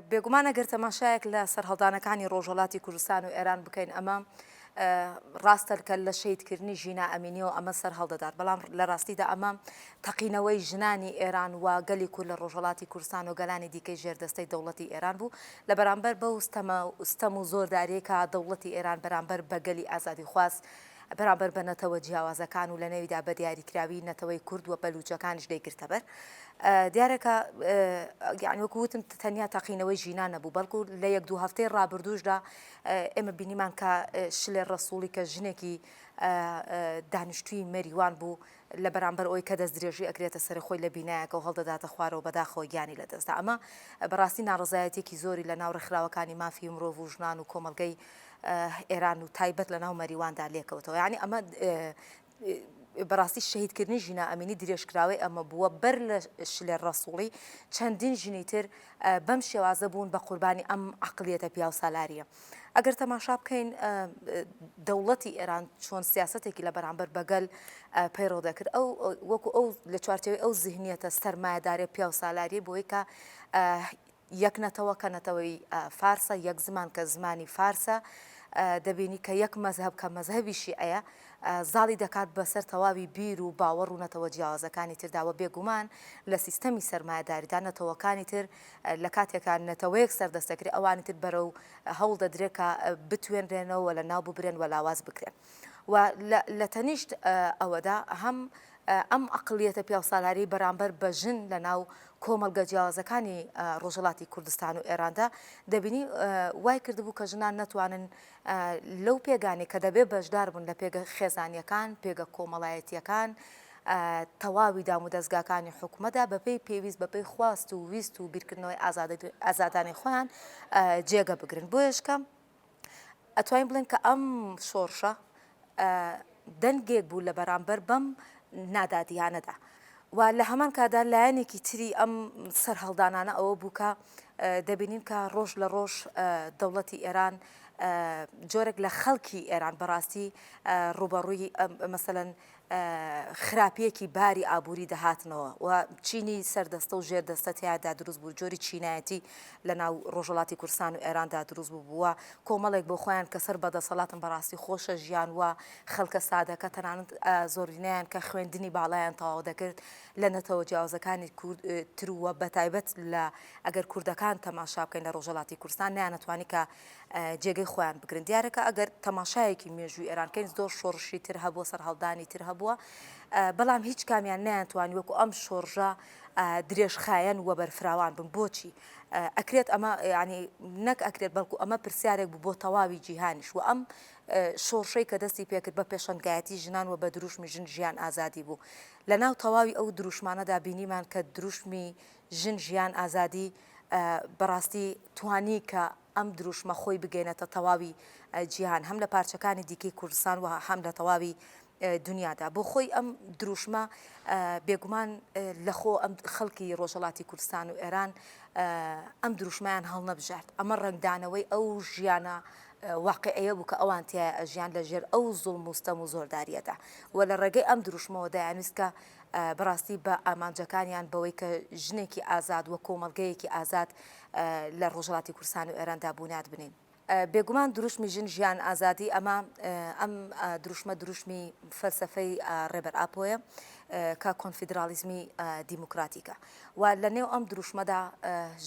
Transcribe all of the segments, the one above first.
بێگومان ئەگەر تەماشایەک لە سەرهەڵدانەکانی ڕۆژهەڵاتی کوردستان و ئێران بکەین ئەمە ڕاستە کە لە شەهیدکردنی ژینا ئەمینیەوە ئەمە سەر هەڵدەدات بەڵام لە ڕاستیدا ئەمە تەقینەوەی ژنانی ئێران و گەلی کورد لە ڕۆژهەڵاتی کوردستان و گەلانی دیکەی ژێردەستەی دەوڵەتی ئێران بوو لە بەرامبەر بەو ستەم و زۆرداریەی کە دەوڵەتی ئێران بەرامبەر بە گەلی ئازادیخواز بەرامبەر بە نەتەوە جیاوازەکان و لە نێویدا بە دیاریکراوی نەتەوەی کورد و بەلووچەکانیش دەیگرتە بەر. دیارە کە یانی وەکو وتم تەنیا تەقینەوەی ژینا نەبوو بەڵکو لە یەک دوو هەفتەی ڕابردووشدا ئێمە بینیمان کە شلێر ڕەسووڵی کە ژنێکی دانیشتووی مەریوان بوو لە بەرامبەر ئەوەی کە دەستدرێژی ئەکرێتە سەر خۆی لە بینایەکەوە هەڵدەداتە خوارەوە بەداخەوە گیانی لەدەستدا ئەمە بەڕاستی ناڕەزایەتیەکی زۆری لە ناو ڕێکخراوەکانی مافی مرۆڤ و ژنان و کۆمەڵگەی ئێران و تایبەت لە ناو مەریواندا لێکەوتەوە یعنی ئەمە بەڕاستی شەهیدکردنی ژینا ئەمینی درێژکراوەی ئەمە بووە بەر لە شلێر ڕەسوڵی چەندین ژنی تر بەم شێوازە بوون بە قوربانی ئەم عقلیەتە پیاوسالاریە. ئەگەر تەماشا بکەین دەوڵەتی ئێران چۆن سیاسەتێکی لە بەرامبەر بەگەل پەیڕەو دەکرد ئەو وەکو ئەو لە چوارچێوەی ئەو زیهنیەتە سەرمایەدارێ پیاوسالاریە بۆی کە یەک نەتەوە کە نەتەوەی فارسە، یەک زمان کە زمانی فارسە، دەبینی کە یەک مەزهەب کە مەزهەبی شیعەیە زاڵی دەکات بەسەر تەواوی بیر و باوەڕ و نەتەوە جیاوازەکانی تردا و بێگومان لە سیستەمی سەرمایەداریدا نەتەوەکانی تر لە کاتێکا نەتەوەیەک سەردەست دەکرێت ئەوانی تر بەرەو هەوڵ دەدرێت کە بتوێنرێنەوە و لەناو ببرێن و لاواز بکرێن و لە تەنیشت ئەوەدا هەم ئەم عەقڵیەتە پیاوسالاری بەرامبەر بە ژن لە ناو کۆمەڵگە جیاوازەکانی ڕۆژهەڵاتی کوردستان و ئێراندا دەبینی وای کردبوو کە ژنان نەتوانن لەو پێگانەی کە دەبێ بەشدار بن لە پێگە خێزانیەکان، پێگە کۆمەڵایەتیەکان، تەواوی دامودەزگاکانی حکومەتدا بەپێی پێویست بەپێی خواست و ویست و بیرکردنەوەی ئازادانەی خۆیان جێگە بگرن. بۆیەش کە ئەتوانین بڵێین کە ئەم شۆڕشە دەنگێک بوو لە بەرامبەر بەم نادادیانەدا و لە هەمان کاتدا لایەنێکی تری ئەم سەرهەڵدانانە ئەوە بوو کە دەبینین کە ڕۆژ لە ڕۆژ دەوڵەتی ئێران جۆرێک لە خەڵکی ئێران بەڕاستی ڕوبەڕووی مەسەلەن خراپییەکی باری ئابووری دەهاتنەوە و چینی سەردەستە و ژێردەستە تیایدا دروست بوو، جۆری چینایەتی لە ناو ڕۆژهەڵاتی کوردستان و ئێراندا دروست بوو و کۆمەڵێک بۆ خۆیان کە سەر بە دەسەڵاتن بەڕاستی خۆشە ژیان و خەڵکە سادەکە تەنانەت زۆرینەیان کە خوێندنی باڵایان تەواو دەکرد لە نەتەوە جیاوازەکانی تر و بەتایبەت لە ئەگەر کوردەکان تەماشا بکەین لە ڕۆژهەڵاتی کوردستان نەیانەتوانی کە جێگەی خۆیان بگرن. دیارە کە ئەگەر تەماشایەکی مێژووی ئێران بکەین زۆر شۆڕشی تر هەبووە، سەرهەڵدانی تر هەبووە، بەڵام هیچ کامیان نەیانتوانی وەکو ئەم شۆڕژە درێژخایەن و بەرفراوان بن. بۆچی؟ ئەکرێت ئەمە یانی نەک ئەکرێت بەڵکو ئەمە پرسیارێک بوو بۆ تەواوی جیهانیش و ئەم شۆڕشەی کە دەستی پێکرد بە پێشەنگایەتی ژنان و بە دروشمی ژن ژیان ئازادی بوو. لەناو تەواوی ئەو دروشمانەدا بینیمان کە دروشمی ژن ژیان ئازادی بەڕاستی توانی کە ئەم دروشمە خۆی بگەینێتە تەواوی جیهان هەم لە پارچەکانی دیکەی کوردستان و هەم لە تەواوی دنیادا بۆ خۆی ئەم دروشمە بێگومان لەخۆ ئەم خەڵکی ڕۆژهەڵاتی کوردستان و ئێران ئەم دروشمیان هەڵنەبژارد ئەمە ڕەنگدانەوەی ئەو ژیانە واقعەیە بوو کە ئەوان تیا ئەژیان لە ژێر ئەو زوڵم و ستەم و زۆرداریەدا و لە ڕێگەی ئەم دروشمەوە دەیانویست کە بەڕاستی بە ئامانجەکانیان بەوەی کە ژنێکی ئازاد و کۆمەڵگەیەکی ئازاد لە ڕۆژهەڵاتی کوردستان و ئێراندا بونیاد بنێین. بێگومان دروشمی ژن ژیان ئازادی ئەمە ئەم دروشمە دروشمی فەلسەفەی ڕێبەر ئاپۆیە کە کۆنفیدراڵیزمی دیموکراتیکە و لە نێو ئەم دروشمەدا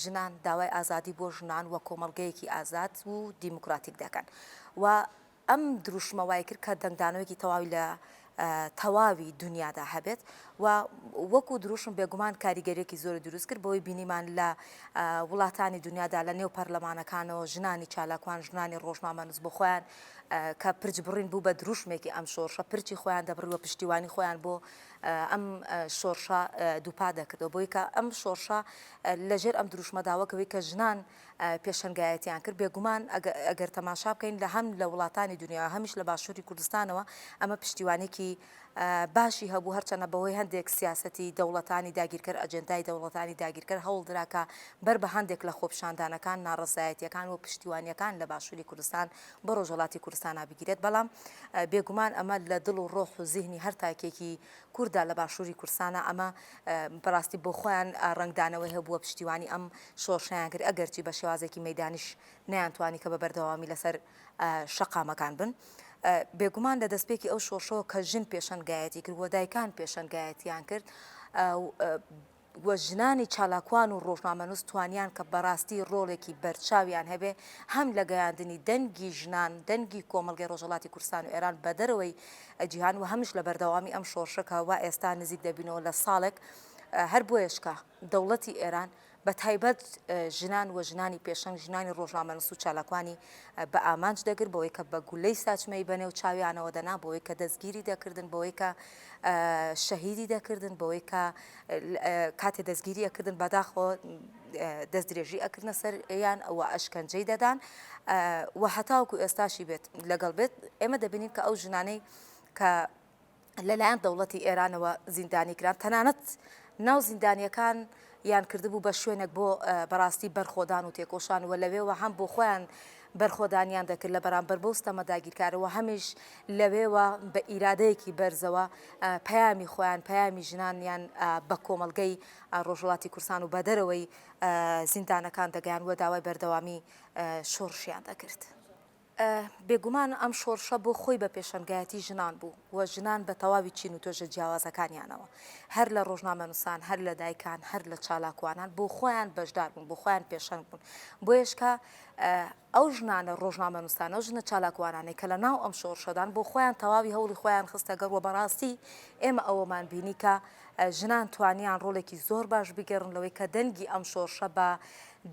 ژنان داوای ئازادی بۆ ژنان و کۆمەڵگەیەکی ئازاد و دیموکراتیک دەکەن و ئەم دروشمە وای کرد کە دەنگدانەوەیەکی تەواوی لە تەواوی دونیادا هەبێت و وەکو دروشم بێگومان کاریگەریەکی زۆری دروست کرد بەوەی بینیمان لە وڵاتانی دنیادا لە نێو پەرلەمانەکانەوە ژنانی چالاکوان ژنانی ڕۆژنامەنووس بۆ خۆیان کە پرچ بڕین بوو بە دروشمێکی ئەم شۆڕشە پرچی خۆیان دەبڕی و پشتیوانی خۆیان بۆ ئەم شۆڕشە دووپات دەکردەوە بۆی کە ئەم شۆڕشە لەژێر ئەم دروشمەدا وەکەوەی کە ژنان پێشەنگایەتیان کرد، بێگومان ئەگەر تەماشا بکەین لە هەم لە وڵاتانی دنیا هەمیش لە باشووری کوردستانەوە ئەمە پشتیوانێکی باشی هەبوو هەرچەنە بەهۆی هەندێک سیاسەتی دەوڵەتانی داگیرکەر ئەجێندای دەوڵەتانی داگیرکەر هەوڵدرا کە بەر بە هەندێک لە خۆپیشاندانەکان ناڕەزایەتیەکان و پشتیوانیەکان لە باشووری کوردستان بۆ ڕۆژهەڵاتی کوردستانا بگیرێت بەڵام بێگومان ئەمە لە دڵ و ڕۆح و زیهنی هەر تاکێکی کورد. کورددا لە باشووری کوردستانە ئەمە بەڕاستی بۆ خۆیان ڕەنگدانەوەی هەبووە پشتیوانی ئەم شۆڕشەیان کرد ئەگەرچی بە شێوازێکی مەیدانیش نەیانتوانی کە بە بەردەوامی لەسەر شەقامەکان بن. بێگومان لە دەستپێکی ئەو شۆڕشەوە کە ژن پێشەنگایەتی کرد و دایکان پێشەنگایەتیان کرد و ژنانی چالاکوان و ڕۆژنامەنووس توانیان کە بەڕاستی ڕۆڵێکی بەرچاویان هەبێ هەم لە گەیاندنی دەنگی ژنان دەنگی کۆمەڵگەی ڕۆژهەڵاتی کوردستان و ئێران بە دەرەوەی جیهان و هەمیش لە بەردەوامی ئەم شۆڕشە کە وا ئێستا نزیک دەبینەوە لە ساڵێک هەر بۆیەش کە دەوڵەتی ئێران بە تایبەت ژنان و ژنانی پێشەنگ، ژنانی ڕۆژنامەنووس و چالاکوانی بە ئامانج دەگرت، بەوەی کە بە گولەی ساچمەی بەنێو چاویانەوە دەنا، بەوەی کە دەستگیری دەکردن، بەوەی کە شەهیدی دەکردن، بەوەی کە کاتێ دەستگیری ئەکردن بەداخەوە دەستدرێژی ئەکردنە سەریان و ئەشکەنجەی دەدان و هەتاوەکو ئێستاشی بێت لەگەڵ بێت ئێمە دەبینین کە ئەو ژنانەی کە لەلایەن دەوڵەتی ئێرانەوە زیندانی کران، تەنانەت ناو زیندانییەکان یان کردبوو بە شوێنێک بۆ بەڕاستی بەرخۆدان و تێکۆشان و لەوێوە هەم بۆ خۆیان بەرخۆدانیان دەکرد لە بەرامبەر بەو ستەمە داگیرکارەوە هەمیش لەوێوە بە ئیرادەیەکی بەرزەوە پەیامی خۆیان پەیامی ژنانیان بە کۆمەڵگەی ڕۆژهەڵاتی کوردستان و بە دەرەوەی زیندانەکان دەگەیان و داوای بەردەوامی شۆڕشیان دەکرد. بێگومان ئەم شۆڕشە بۆ خۆی بە پێشەنگایەتی ژنان بوو و ژنان بە تەواوی چین و توێژە جیاوازەکانیانەوە هەر لە ڕۆژنامەنووسان، هەر لە دایکان، هەر لە چالاکوانان بۆ خۆیان بەشدار بوون، بۆ خۆیان پێشەنگ بوون. بۆیەش کە ئەو ژنانە ڕۆژنامەنووسانە و ژنە چالاکوانانەی کە لە ناو ئەم شۆڕشەدان بۆ خۆیان تەواوی هەوڵی خۆیان خستە گەڕ و بەڕاستی ئێمە ئەوەمان بینی کە ژنان توانیان ڕۆڵێکی زۆر باش بگێڕن لەوەی کە دەنگی ئەم شۆڕشە بە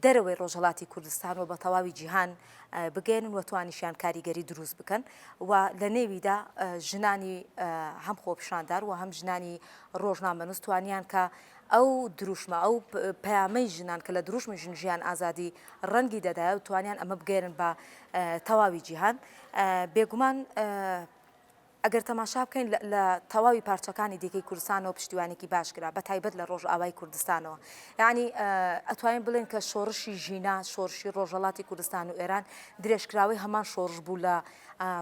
دەرەوەی ڕۆژهەڵاتی کوردستان و بە تەواوی جیهان بگەیەنن و توانیشیان کاریگەری دروست بکەن و لە نێویدا ژنانی هەم خۆپیشاندار و هەم ژنانی ڕۆژنامەنووس توانیان کە ئەو دروشمە ئەو پەیامەی ژنان کە لە دروشمی ژن ژیان ئازادی ڕەنگی دەدایە و توانیان ئەمە بگەیەنن بە تەواوی جیهان بێگومان ئەگەر تەماشا بکەین لە تەواوی پارچەکانی دیکەی کوردستانەوە پشتیوانێکی باش کرا بە تایبەت لە ڕۆژئاوای کوردستانەوە یعنی ئەتوانین بڵێن کە شۆڕشی ژینا شۆڕشی ڕۆژهەڵاتی کوردستان و ئێران درێژکراوەی هەمان شۆڕش بوو لە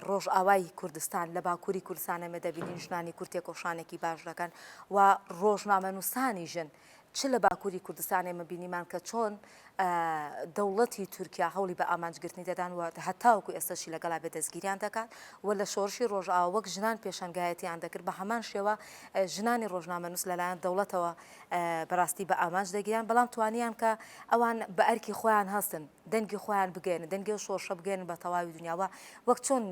ڕۆژئاوای کوردستان لە باکووری کوردستان ئێمە دەبینین ژنانی کورد تێکۆشانێکی باش دەکەن و ڕۆژنامەنووسانی ژن چ لە باکووری کوردستان ئێمە بینیمان کە چۆن دەوڵەتی تورکیا هەوڵی بە ئامانجگرتنی دەدان و هەتاوەکو ئێستەشی لەگەڵا بێ دەستگیریان دەکات و لە شۆڕشی ڕۆژئاوا وەک ژنان پێشەنگایەتیان دەکرد بە هەمان شێوە ژنانی ڕۆژنامەنووس لەلایەن دەوڵەتەوە بەڕاستی بە ئامانج دەگیران بەڵام توانیان کە ئەوان بە ئەرکی خۆیان هەستن دەنگی خۆیان بگەێنن دەنگی ئەو شۆڕشە بگەێنن بە تەواوی دنیاوە وەک چۆن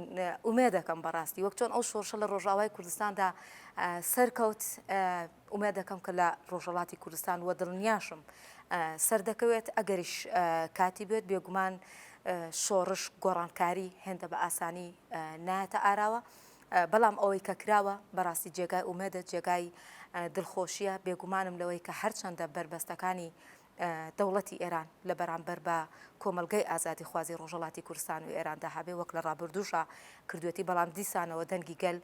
ئومێدەکەم بەڕاستی وەک چۆن ئەو شۆڕشە لە ڕۆژئاوای کوردستاندا سەرکەوت ئومێد دەکەم کە لە ڕۆژهەڵاتی کوردستان و دڵنیاشم سەردەکەوێت، ئەگەریش کاتی بێت، بێگومان شۆڕش گۆڕانکاری هێندە بە ئاسانی نایەتە ئاراوە، بەڵام ئەوەی کە کراوە بەڕاستی جێگای ئومێدە، جێگای دڵخۆشییە، بێگومانم لەوەی کە هەرچەندە بەربەستەکانی دەوڵەتی ئێران لە بەرامبەر بە کۆمەڵگەی ئازادیخوازی ڕۆژهەڵاتی کوردستان و ئێراندا هەبێ وەک لە ڕابردووشا کردوێتی، بەڵام دیسانەوە دەنگی گەل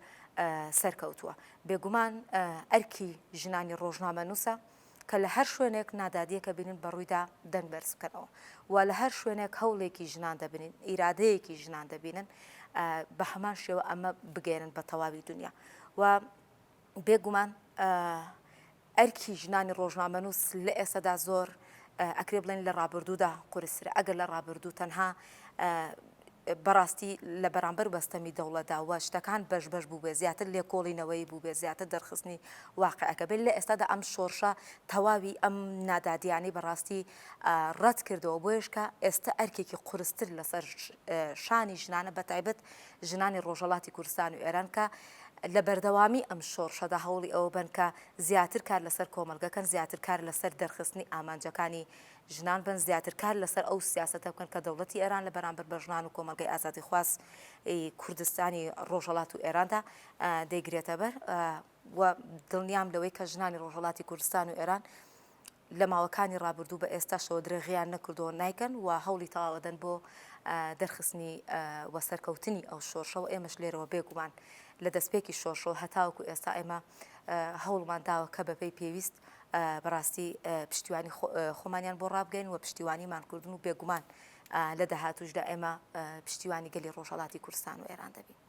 سەرکەوتووە. بێگومان ئەرکی ژنانی ڕۆژنامەنووسە کە لە هەر شوێنێک نادادییەکە بینن بە ڕوویدا دەنگ بەرز بکەنەوە و لە هەر شوێنێک هەوڵێکی ژنان دەبینن، ئیرادەیەکی ژنان دەبینن بە هەمان شێوە ئەمە بگەیەنن بە تەواوی دونیا و بێگومان ئەرکی ژنانی ڕۆژنامەنووس لە ئێستادا زۆر ئەکرێ بڵێن لە ڕابردوودا قورسترە، ئەگەر لە ڕابردوو تەنها بەڕاستی لە بەرامبەر بەستەمی دەوڵەتدا و شتەکان بەش بەش بووبێ زیاتر لێکۆڵینەوەی بووبێ زیاتر دەرخستنی واقعەکە بێت لە ئێستادا ئەم شۆڕشە تەواوی ئەم نادادیانەی بەڕاستی ڕەت کردەوە بۆیش کە ئێستا ئەرکێکی قورستر لەسەر شانی ژنانە بەتایبەت ژنانی ڕۆژهەڵاتی کوردستان و ئێران کە لە بەردەوامی ئەم شۆڕشەدا هەوڵی ئەوە بەن کە زیاتر کار لەسەر کۆمەڵگە کەن، زیاتر کار لەسەر دەرخستنی ئامانجەکانی ژنان بن، زیاتر کار لەسەر ئەو سیاسەتە بکەن کە دەوڵەتی ئێران لە بەرامبەر بە ژنان و کۆمەڵگەی ئازادیخواز ی کوردستانی ڕۆژهەڵات و ئێراندا دەیگرێتە بەر و دڵنیام لەوەی کە ژنانی ڕۆژهەڵاتی کوردستان و ئێران لە ماوەکانی ڕابردوو بە ئێستاشەوە درێغیان نەکردووە نایکەن و هەوڵی تەواوەدەن بۆ دەرخستنی و سەرکەوتنی ئەو شۆرشەوە ئێمەش لێرەوە بێگومان لە دەستپێکی شۆرشەوە هەتاوەکو ئێستا ئێمە هەوڵمان داوە کە بەپێی پێویست بەڕاستی پشتیوانی خۆمانیان بۆ ڕابگەین و پشتیوانیمان کردن و بێگومان لە داهاتوشدا ئێمە پشتیوانی گەلی ڕۆژهەڵاتی کوردستان و ئێران دەبین.